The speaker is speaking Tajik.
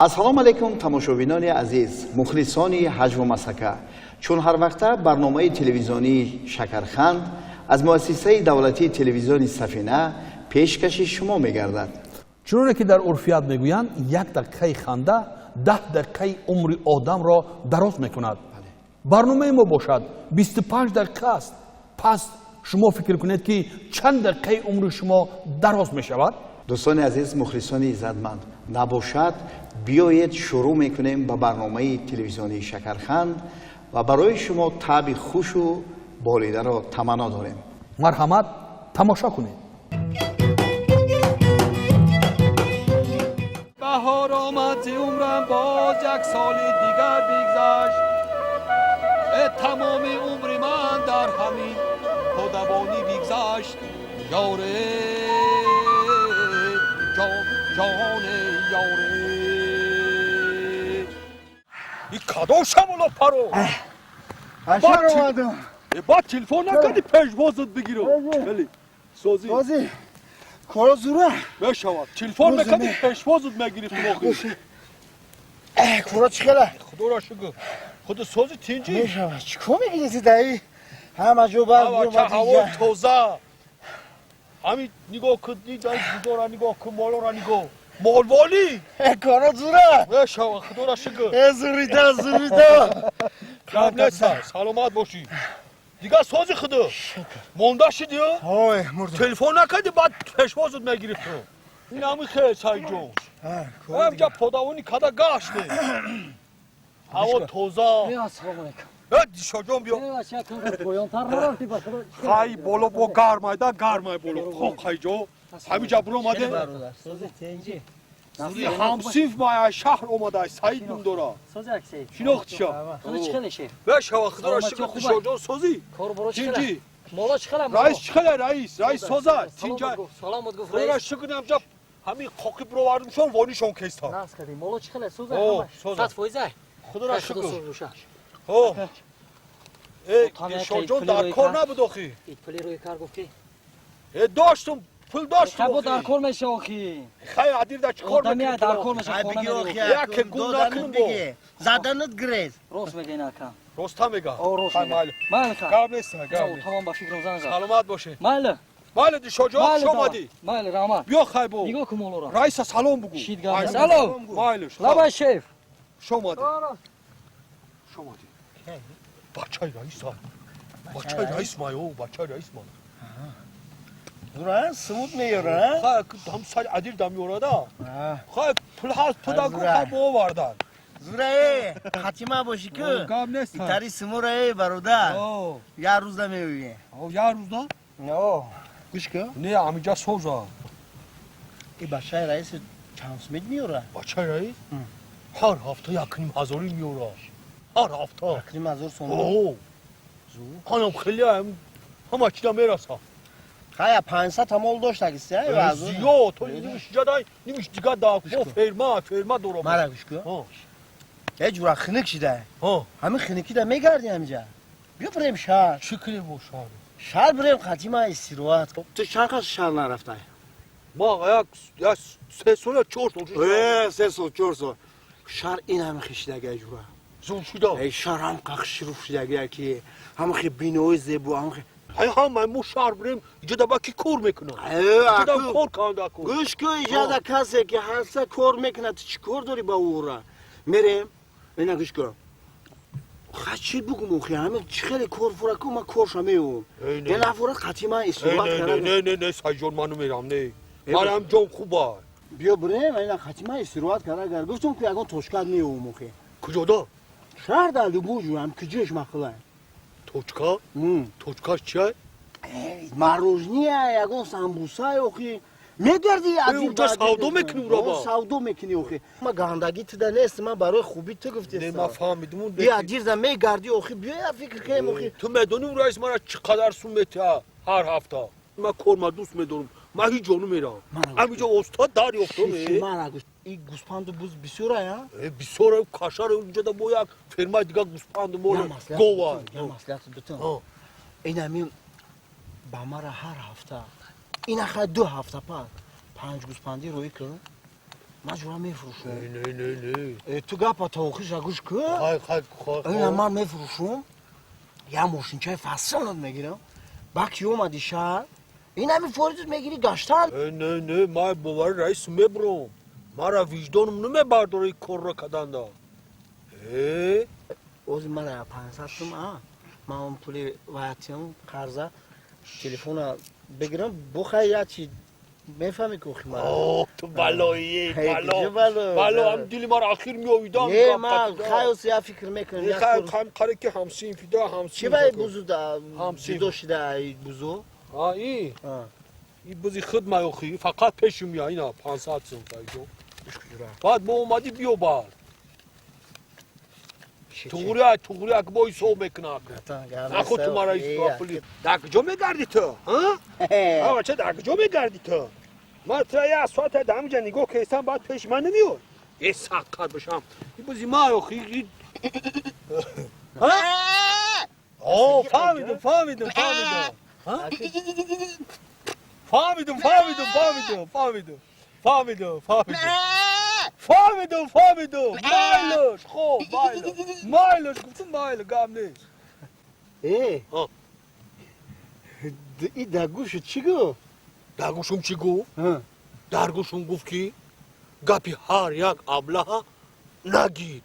Ассалому алайкум, тамошобинони азиз, мухлисони ҳаҷву масхака. Чун ҳар вақта барномаи телевизионии «Шакарханд» аз муассисаи давлатии телевизиони «Сафина» пешкаши шумо мегардад. Чуноне ки дар урфият мегӯянд, як дақиқаи ханда 10 дақиқаи умри одамро дароз мекунад. Барномаи мо бошад 25 дақиқа аст. Пас шумо фикр кунед, ки чанд дақиқаи умри шумо дароз мешавад. Дӯстони азиз, мухлисони иззатманд, набошад, биёед, шурӯъ мекунем ба барномаи телевизионии «Шакарханд» ва барои шумо таъби хушу болидаро таманно дорем. Марҳамат, тамошо кунед. Баҳор омад, зи умрам боз як соли дигар бигзашт. Э, тамоми умри ман дар ҳамин подавонӣ бигзашт. Ёре, ҷоне, ёре, и кадом шамоло паро? Ҳашар омадам. Э, баъд телефон накардӣ, пешвозат бигирам. Хеле созӣ? Созӣ, коро зура. Мешавад, телефон мекардӣ, пешвозат мегирифтум охи. Коро чӣ хела? Худоро шукр, худу сози, тинҷӣ? Мешавад. Чӣ кор мекунӣ даи? Ҳама ҷо барг. Ҳаво тоза. Ҳамин нигоҳ кун, бузора нигоҳ кун, молора нигоҳ, молволӣ. Коро зура. Мешавад, худоро шукр. Зурида, зурида. Гап неста, саломат бошӣ. Дигар сози, худу монда шидӣ? Ой, мурдам. Телефон накардӣ, баъд пешвозат мегирифтум. Ин ҳами хел, Сайҷон, ҳамҷа подавонӣ када гаште, ҳаво тоза. Ассалому алайкум. Э, Дишоҷон, биё. Хай, боло бо гармайда, гармай боло қайҷо ҳамиҷа биромаде. Ҳамсинф ма шаҳр омада, Саид ном дора. Шинохтиша? Бешава, худоро шукр. Дишоҷон, созӣ, тинҷӣ? Раис чӣ хеле? Раис соза, тинҷа, худоро шукр. Ҳамҷа ҳамин қоқи бировардумшон, вонишон кеста. Худоро шукр. Э, Дилшодҷон, дар кор набуд охи? Э, доштум, пул доштум. Дар кор меша охи. Хай, адир да чӣ кор? Одами дар кор меша, хона. Яке гум накунум бо. Заданат гирез. Рост мега ин ака. Роста мега. О, рост мега. Майли, гап нест, гап нест. Тамом, ба фикрам занг зад. Саломат бошед. Майли. Майли, Дилшодҷон, хуш омадӣ. Майли, раҳмат. Биё, хай, бо нигоҳ кун молора. Раиса салом бугӯ. Шид, гап нест. Алло. Майли. Лабай, шеф. Хуш омадӣ, хуш омадӣ. Бачаи раиса, бачаи раис ма, ё бачаи раис ма. Зура, смут меёра. Хай, ҳам сари адир да меёрада. Хай, пул ҳаст, пуда ку, хай, бовардан. Зура, э, хатима бошӣ ку. Гап нест. Итари симура, э, бародар. Як рӯзда меоӣ. Як рӯзда? Гӯш ку. Не, ҳамиҷа соза. И бачаи раис чанд сумед меёра? Бачаи раис ҳар ҳафта 1500 меёра, ҳар ҳафта. 1500 сомон? Ҳанам хеле ҳама чида мераса. Хая, 500 мол доштагиси? Зиёд, то нимиш ҷадай, нимиш дига да бо ферма дорам. Мара гӯш ку, э, ҷура, хиник шида. Ҳамин хиникида мегардӣ ҳамиҷа. Биё, бирем шаҳр. Чӣ кунем бо шаҳр? Шаҳр бирем, хатима истироҳат. Ту чанд қас шаҳр нарафтай? Ма як 3 сол ё 4 сол. Э, 3 сол, 4 сол. Шаҳр ин ҳами хишидага, ҷура. Зур шуда. Э, шаҳр ҳам қахшируф шидага, ки ҳамахи бинои зебо, ҳамахи. Ҳай, ҳама мо шаҳр бирем, иҷода ба ки кор мекунад? Кор канда. Гӯш ку, иҷода касе ки ҳаста, кор мекунад. Ту чӣ кор дорӣ ба ӯра? Мерем, ина, гӯш ку, ха, чӣ бугум охи? Ҳами чӣ хеле кор фура ку, ман корша меём. Е, нафурат, қатъи ман истироҳат. Кара, не, не, не, Сайҷон, ману мерам, не, манам ҷон хуба. Биё, бирем, ина, қатъи ман истироҳат кара. Гар гуфтум ку, ягон точкат меём охи. Куҷода? Шаҳр да, любой ҷо, ҳам куҷош мақулай. Точка? Точкаш чия? Мороженое, ягон самбуса охи. Мегарди. Унҷа савдо мекунӣ ураба? Савдо мекунӣ охи. Ма гандагӣ туда нест, ман барои хубӣ ту гуфтест. Не, ма фаҳмидум. Адирда мегарди охи, биё, я фикр кунем охи. Ту медонӣ, раис мара чӣ қадар сум метиҳа ҳар ҳафта? Ман корма дӯст медорам, ман ҳеҷ ҷо намерам, ҳамиҷо устод дарёфтам. И гӯспанду буз бисёра? Э, бисёра, кашара. Унҷода бо як фермаи дига гӯспанду мол, гова. Я маслиҳат битам. Инамин ба мара ҳар ҳафта, ина хай, 2 ҳафта пас панҷ гӯспандӣ рӯӣ кун. Ман ҷура мефурӯшам. Не, не, не. Ту гапа то охиша гӯш кун. Хай, хай, хай. Ина ман мефурӯшам, як мошинчаи фасонат мегирам. Ба ки омади шаҳр, ин ҳами форидат мегирӣ гаштан. Не, не, ман бовари раис мебурам. Мара виҷдонам намебардора ин корро карданда. Э? Ози мара 500 сум, а? Ман он пули ваятиам қарза телефона бигирам, бухай я чи мефаҳми ки охи мара. О, ту балои, Хай, бало. куҷо бало? Бало, ҳам дили мара ахир меовидам. Не, ман хай я фикр мекунам. Не, хай, хам қаре ки ҳамсинфида, ҳамсинф. Чи бай бузу да Ҳамсинф. ҷудо шида ай бузу? А, и? А. И бузи худ май охи, фақат пешум я, ина 500 сум файҷо. Баъд мо омадӣ биё баъд. Туғри, туғри, ак бо ҳисоб мекунад. Нахо ту мара ҳисоб пули. Дар куҷо мегардӣ ту? Ҳа? А, бача, дар куҷо мегардӣ ту? Ман тура як соат дар ҳаминҷа нигоҳ кестам, баъд пеши ман намеой. Е, саққат бошам. И бузи май охи. Ҳа? О, фаҳмидум, фаҳмидум, фаҳмидум. Ҳа? Фаҳмидум, фаҳмидум, фаҳмидум, фаҳмидум. Фаҳмидум, фаҳмидум. Фаҳмидум, фаҳмидум. Майлаш, хоб, майлаш. Майлаш, гуфтум майлаш, гап нест. Э. А. И дар гӯши чӣ гуфт? Дар гӯшум чӣ гуфт? Дар гӯшум гуфт ки гапи ҳар як аблаҳа нагир.